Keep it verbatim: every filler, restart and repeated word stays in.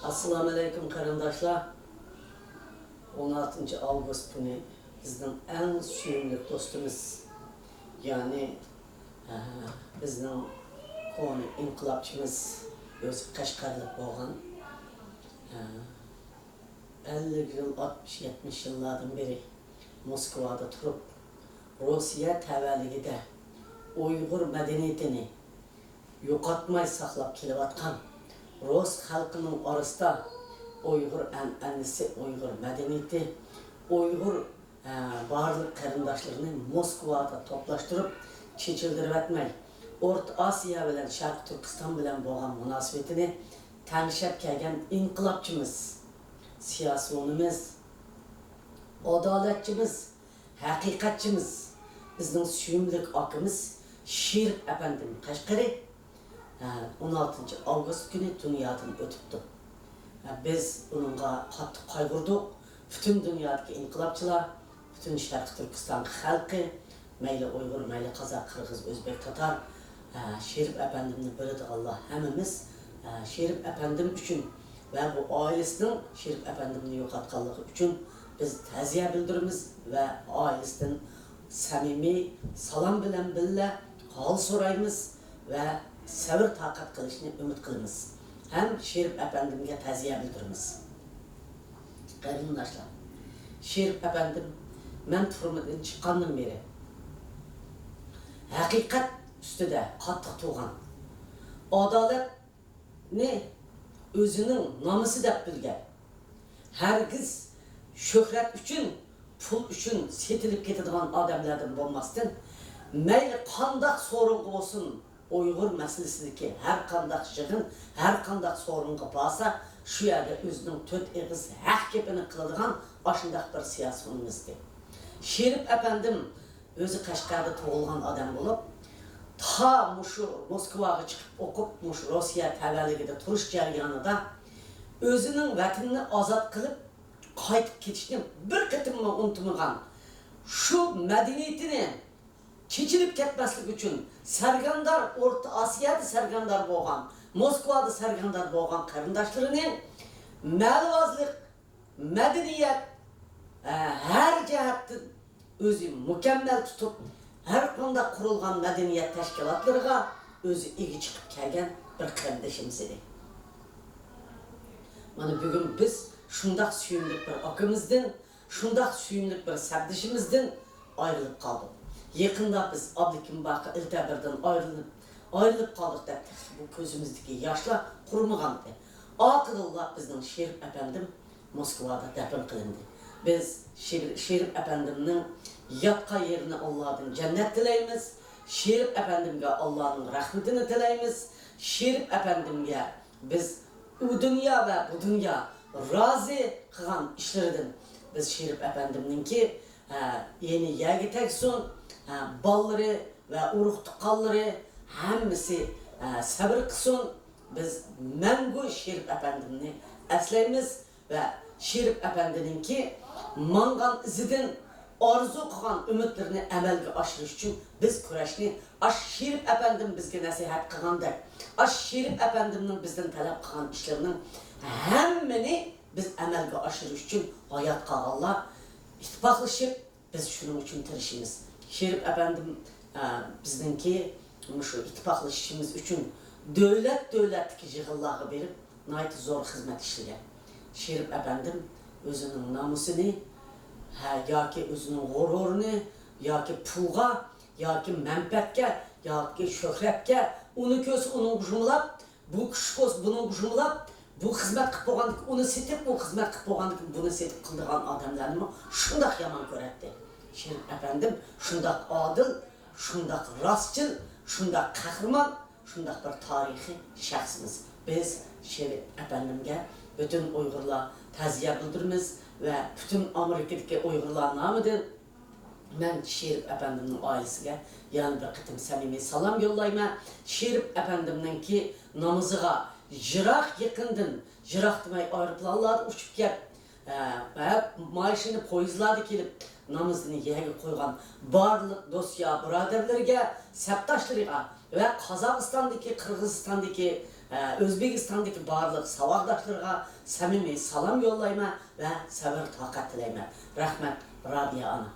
ئەسسالامۇئەلەيكۇم قېرىنداشلار. ئون ئالتىنچى ئاۋغۇست كۈنى بىزنىڭ ئەڭ سۆيۈملۈك دوستىمىز، يەنى، ئە، بىزنىڭ كونا ئىنقىلابچىمىز، ئۆزى قەشقەرلىك بولغان، ئە، ئەللىك يىل، ئاتمىش، يەتمىش يىللاردىن بېرى موسكۋادا تۇرۇپ، روسىيە تەۋەلىكىدە ئۇيغۇر مەدەنىيىتىنى يوقاتماي ساقلاپ كېلىۋاتقان، رۇس خەلقىنىڭ ئارىسىدا ئۇيغۇر ئەنئەنىسى، ئۇيغۇر مەدەنىيىتى، ئۇيغۇر، ئە، بارلىق قېرىنداشلىرىنى موسكۋادا توپلاشتۇرۇپ، چېچىلدۇرۇۋەتمەي، ئورتا ئاسىيا بىلەن شەرقىي تۈركىستان بىلەن بولغان مۇناسىۋىتىنى تەڭشەپ كەلگەن ئىنقىلابچىمىز، سىياسىيونىمىز، ئادالەتچىمىز، ھەقىقەتچىمىز، بىزنىڭ سۆيۈملۈك ئاكىمىز شېرىپ ئەپەندىم قەشقىرى، ھە، ئون ئالتىنچى ئاۋغۇست كۈنى دۇنيادىن ئۆتۈپتۇ. ھە، بىز ئۇنىڭغا قاتتىق قايغۇردۇق. پۈتۈن دۇنيادىكى ئىنقىلابچىلار، پۈتۈن شەرقىي تۈركىستان خەلقى، مەيلى ئۇيغۇر، مەيلى قازاق، قىرغىز، ئۆزبېك، تاتار، ھە، شېرىپ ئەپەندىمنى بىلىدىغانلار ھەممىمىز، ھە، شېرىپ ئەپەندىم ئۈچۈن ۋە بۇ ئائىلىسىنىڭ شېرىپ ئەپەندىمنى يوقاتقانلىقى ئۈچۈن بىز تەزىيە بىلدۈرىمىز ۋە ئائىلىسىدىن سەمىمىي سالام بىلەن بىللە ھال سورايمىز ۋە سەۋر-تاقەت قىلىشنى ئۈمىد قىلىمىز ھەم شېرىپ ئەپەندىمگە تەزىيە بىلدۈرىمىز. قېرىنداشلار، شېرىپ ئەپەندىم مەن تۈرمىدىن چىققاندىن بېرى ھەقىقەت ئۈستىدە قاتتىق تۇرغان، ئادالەتنى ئۆزىنىڭ نامىسى دەپ بىلگەن، ھەرگىز شۆھرەت ئۈچۈن، پۇل ئۈچۈن سېتىلىپ كېتىدىغان ئادەملەردىن بولماستىن، مەيلى قانداق سورۇنغا بولسۇن، ئۇيغۇر مەسىلىسىدىكى ھەر قانداق يىغىن، ھەر قانداق سورۇنغا بارسا، شۇ يەردە ئۆزىنىڭ تۆت ئېغىز ھەق گېپىنى قىلىدىغان ئاشۇنداق بىر سىياسىيونىمىزدى. شېرىپ ئەپەندىم ئۆزى قەشقەردە تۇغۇلغان ئادەم بولۇپ، تا مۇشۇ موسكۋاغا چىقىپ ئوقۇپ، مۇشۇ روسىيە تەۋەلىكىدە تۇرۇش جەريانىدا ئۆزىنىڭ ۋەتىنىنى ئازاد قىلىپ قايتىپ كېتىشنى بىر قېتىممۇ ئۇنتۇمىغان، شۇ مەدەنىيىتىنى چېچىلىپ كەتمەسلىك ئۈچۈن سەرگەردان، ئورتا ئاسىيادا سەرگەردان بولغان، موسكۋادا سەرگەردان بولغان قېرىنداشلىرىنى مەلۇۋازلىق، مەدەنىيەت، ھە، ھەر جەھەتتىن ئۆزى مۇكەممەل تۇتۇپ، ھەر قانداق قۇرۇلغان مەدەنىيەت تەشكىلاتلىرىغا ئۆزى ئىگە چىقىپ كەلگەن بىر قېرىندىشىمىز ئىدى. مانا بۈگۈن بىز شۇنداق سۆيۈملۈك بىر ئاكىمىزدىن، شۇنداق سۆيۈملۈك بىر سەپدىشىمىزدىن ئايرىلىپ قالدۇق. يېقىندا بىز ئابلىكىم باقا ئىلتەبىردىن ئايرىلىپ، ئايرىلىپ قالدۇق دەپ تېخى بۇ كۆزىمىزدىكى ياشلار قۇرۇمىغانىدى. ئاقىۋەتتە بىزنىڭ شېرىپ ئەپەندىم موسكۋادا دەپنە قىلىندى. بىز شېر-، شېرىپ ئەپەندىمنىڭ ياتقان يېرىنى ئاللادىن جەننەت تىلەيمىز. شېرىپ ئەپەندىمگە ئاللانىڭ رەھمىتىنى تىلەيمىز. شېرىپ ئەپەندىمگە بىز ئۇ دۇنيا ۋە بۇ دۇنيا رازى قىلغان ئىشلىرىدىن بىز شېرىپ ئەپەندىمنىڭكى، ھە، يېنى يەرگە تەگسۇن، ھە، بالىلىرى ۋە ئۇرۇق-تۇغقانلىرى ھەممىسى، ھە، سەۋر قىلسۇن. بىز مەڭگۈ شېرىپ ئەپەندىمنى ئەسلەيمىز ۋە شېرىپ ئەپەندىنىڭكى ماڭغان ئىزىدىن ئارزۇ قىلغان ئۈمىدلىرىنى ئەمەلگە ئاشۇرۇش ئۈچۈن بىز كۈرەشنى ئاشۇ شېرىپ ئەپەندىم بىزگە نەسىھەت قىلغاندەك، ئاشۇ شېرىپ ئەپەندىمنىڭ بىزدىن تەلەپ قىلغان ئىشلىرىنىڭ ھەممىنى بىز ئەمەلگە ئاشۇرۇش ئۈچۈن ھايات قالغانلار ئىتتىپاقلىشىپ، بىز شۇنىڭ ئۈچۈن تىرىشىمىز. شېرىپ ئەپەندىم، ئە، بىزنىڭكى مۇشۇ ئىتتىپاقلىشىشىمىز ئۈچۈن دۆلەت-دۆلەتتىكى يىغىنلارغا بېرىپ، ناھايىتى زور خىزمەت ئىشلىگەن. شېرىپ ئەپەندىم ئۆزىنىڭ نامۇسىنى، ھە، ياكى ئۆزىنىڭ غۇرۇرىنى، ياكى پۇلغا، ياكى مەنپەئەتكە، ياكى شۆھرەتكە، ئۇنى كۆرسە ئۇنىڭغا ژۇملاپ، بۇ كىشى بولسا بۇنىڭغا ژۇملاپ، بۇ خىزمەت قىلىپ بولغاندىكىن ئۇنى سېتىپ، ئۇ خىزمەت قىلىپ بولغاندىكىن بۇنى سېتىپ قىلىدىغان ئادەملەرنىمۇ شۇنداق يامان كۆرەتتى. شېرىپ ئەپەندىم شۇنداق ئادىل، شۇنداق راستچىل، شۇنداق قەھرىمان، شۇنداق بىر تارىخىي شەخسىمىز. بىز شېرىپ ئەپەندىمگە پۈتۈن ئۇيغۇرلار تەزىيە بىلدۈرىمىز ۋە پۈتۈن ئامېرىكىدىكى ئۇيغۇرلار نامىدىن مەن شېرىپ ئەپەندىمنىڭ ئائىلىسىگە يەنە بىر قېتىم سەمىمىي سالام يوللايمەن. شېرىپ ئەپەندىمنىڭكى نامىزىغا يىراق يېقىندىن، يىراق دېمەي، ئايروپىلانلاردا ئۇچۇپ كەپ، ھە، ھە، ماشىنا، پويىزلاردا كېلىپ نامىزىنى يەرگە قويغان بارلىق دوست-يار بۇرادەرلىرىگە، سەپداشلىرىغا ۋە قازاقىستاندىكى، قىرغىزىستاندىكى ئە، ئۆزبېكىستاندىكى بارلىق ساۋاقداشلىرىغا سەمىمىي سالام يوللايمەن ۋە سەۋر تاقەت تىلەيمەن. رەھمەت، رابىيە ئانا.